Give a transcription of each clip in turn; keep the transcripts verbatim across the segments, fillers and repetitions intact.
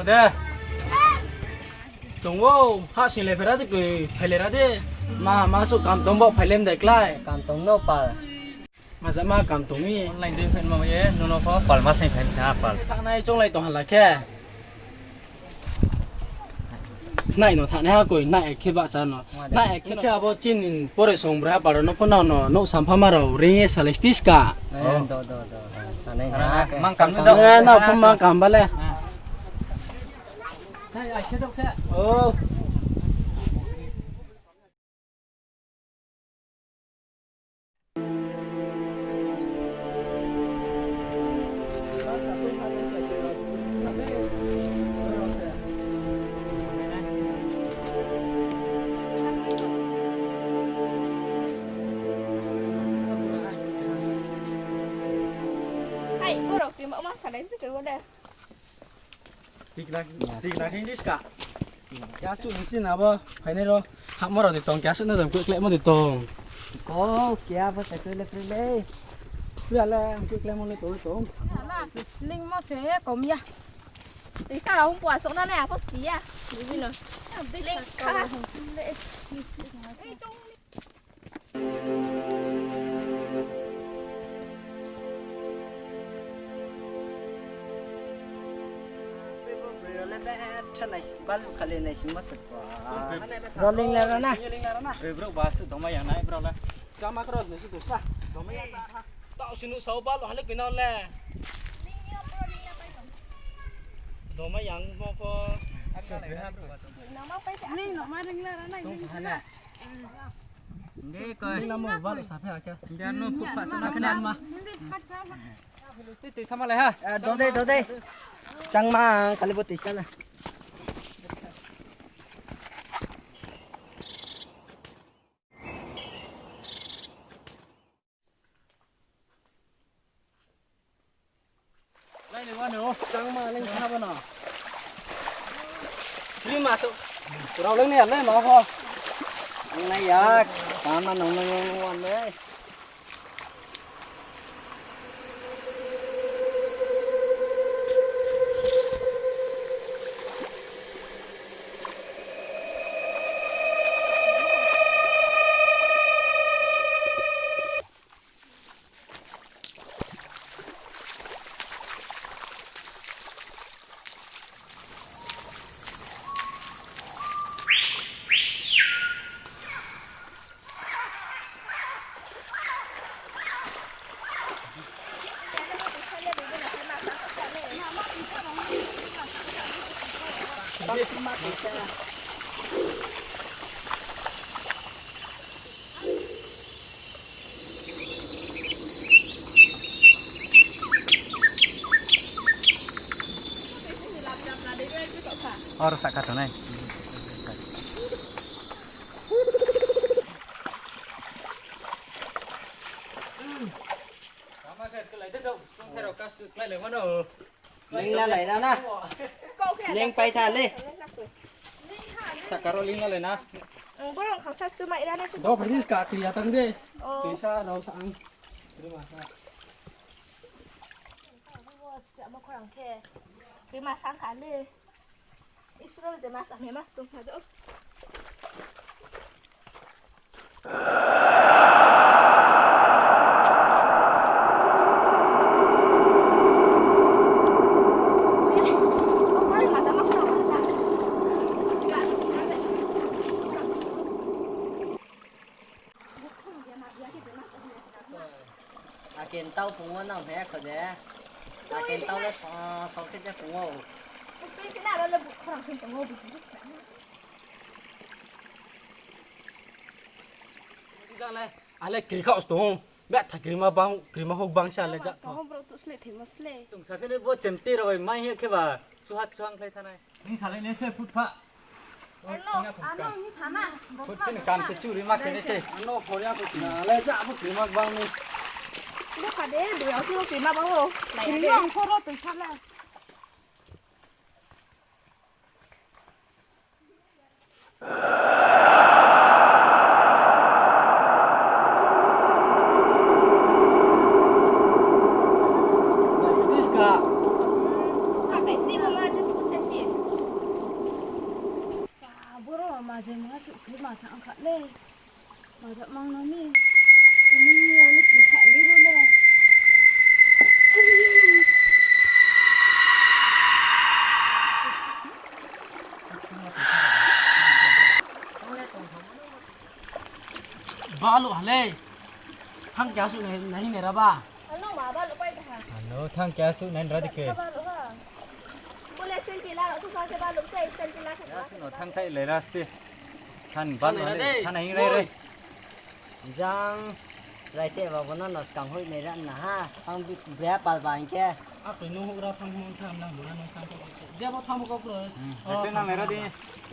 De. Tong o, ha sing le phera de koi, phai le ra de. Ma, ma su kam tong bo phai lem de klái. Kam tong no pal. Ma ja ma kam tong mi. Online de phen ma ye, no no pho pal ma sai phai na pal. Thanai chonglai tong hala khe. Nai no thanai ha koi, nai khe ba cha no. Nai khe khe abo chini pore song bra paro no pho no no, no sampha ma rao, ring ye salai stis ka. Eh, do, do, do, do. Sanai ha. Mang kam do. Eh, no pho mang kam ba le. Nai, ai khe do khe. Oh. Hai, borok si ma, ma salai se kebo de. Tikna, tikna khe dis ka. Kya su ni chin abo, phainai ro. Hamo ro de tong, kya su na dam, kuk klemo de tong. Ko, kya bo sa tu le pri le. Kya le, kuk klemo le tong, tong. Ling mo se kom ya. Tisa hung pua sok na ne apo si ya. Bibi no. Ling ka. Balu khali nai sing ma se pa. Ro ling la ra na. Bre bro ba su doma yang nai bro la. Chama kro ni su tu sa. Doma yang ta ha. Tao sinu sao balu hale kino le. Doma yang mo ko. Ling no ma ling la ra na. Tung ha na. Hindi ko. Hindi na mo, balo sa phe ake. Hindi ano put pa sa na kena ma. Hindi pa sa ma. Tui tui sama le ha. Ah, dodei, dodei. Changma, kali bo tui sa na. Lai le wano. Changma leng sa bano. Sri ma so. Rao leng ni ale ma ho. Ang na yak. Tama nong nong nong wan le. Oro saka tongnai. Lingla lai ra na. Ling pai tha le. Saka ro lingla lai na. Borok khangsa sumai ra na. Do pris ka kriya tang de. Tuisa rao sa ang. Rima sa. Amo khorang khe. Rima sa kha le. Israel je mas ame mas tong tha do. Akin tau pung o nang he kho de. Akin tau le so, so khe se pung o. Tui khe na le bu khorang khe tong o bu. Jang le, ale kri khaoh se tong o. Be tha krima bang, krima hok bang se ale ja. Tong o bro tu sle thimo sle. Tong sa khe ne bo chemti roi mai he khe ba. Suhat suhang khlai thanai. Ning salai ne se phut pha. Ano, ano, ni sana. Phut chini kam se churi ma khe ne se. Ano, khoria ko na, le ja bo krima bang ni. Bo kha de, bo yao se krima bang o. Krima ang khoro tui sala. Iska. Apa istilah ma je tu selfie. Sa ang kha le. Majak mang no mi. Ini ni alu kri kha le ro le. Baluh ha le. Thang kya su nai, nai hinai ra ba. Ano ma baluh pai ta ha. Ano thang kya su nai ra di khe. Baluh ha. Bole selfie la ro tu sa se baluh se selfie la. Ya su no thang thai le ra sti. Than baluh ha le. Than nai hinai re. Jang. Rai te ba bono no skang hoi nai ra na ha. Ang bi, bia pal ba hing khe. Ako nung huk ra thang hon thang nang bono no sang ko. Je bo thang bo ko pro. Hmm. Oh, nang nai ra di.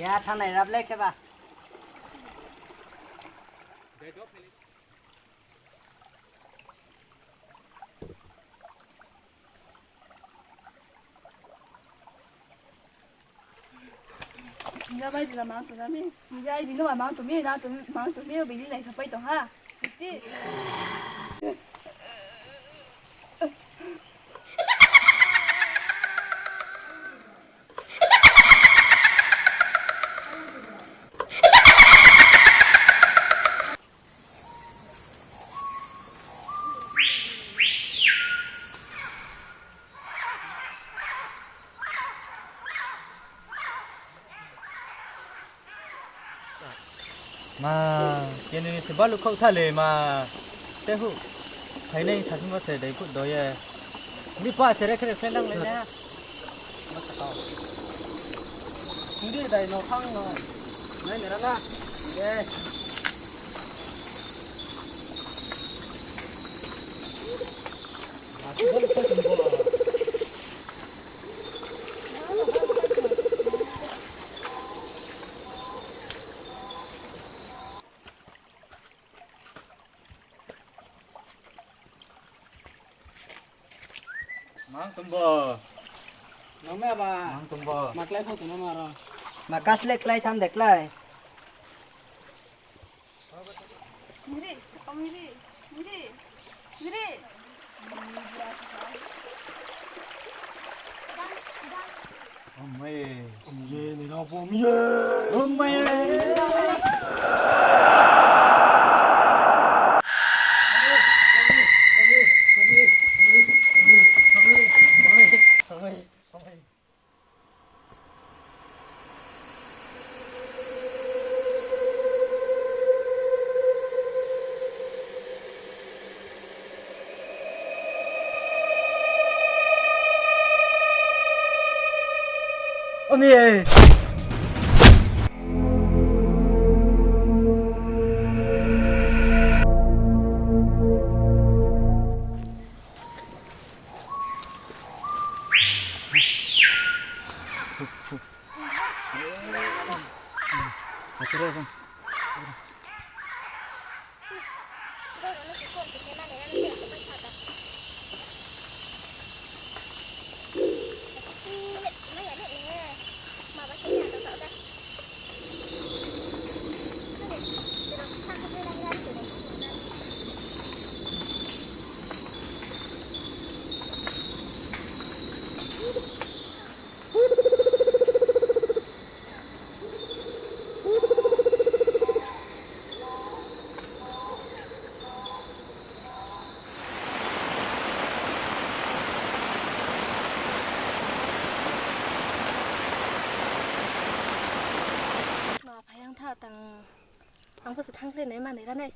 Ya thang nai ra le khe ba. Nja bai di la mang tu na mi. Nja ai di no ma mang tu mi, na tu mang tu mi, bini nai sapai tong ha. Misti. Ma, keni ni se baluh khauh tha le ma. Te hu. Phainai sa thing bo se dei kut do ye. Ni pa se re khe re khe nang le na. Hindi dai no phang no. Nai nera na. Ye. Mang tumbo. Nang me ba. Mang tumbo. Ma klái pho tong no ma ro. Ma kas le klái tham de klái. Miri, miri, miri, miri. Amai. Amai, ni rao pho amai. Amai. Ami. Ma phai ang tha tang. Ang pho se thang khe nai ma nai ra nai.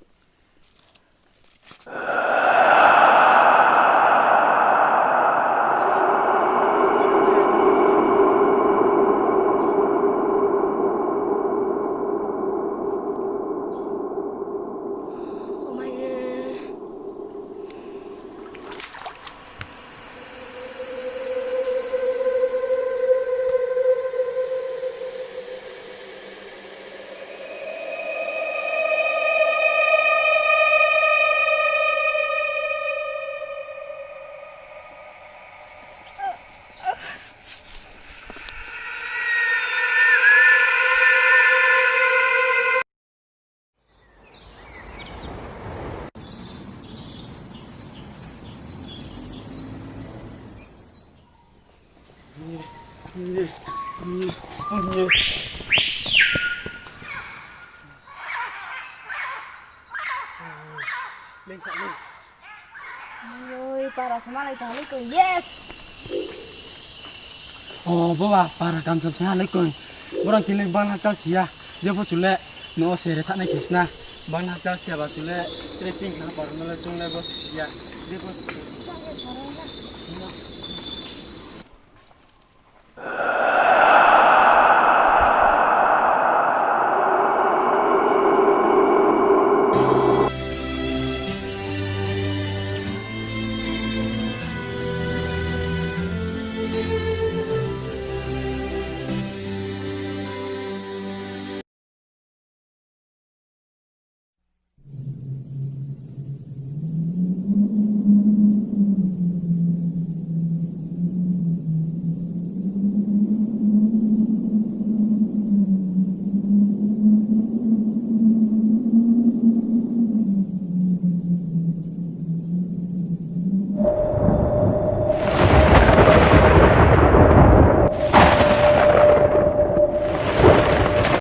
Para se malai tong le koi, yes. O boba, para kamcham se ha le koi. Borang chini bang hakchal si ya. Jepho chu le, no se re thanai khe sna. Bang hakchal si ya ba chu le, tre ching kha para no le chung le bo si ya. Jepho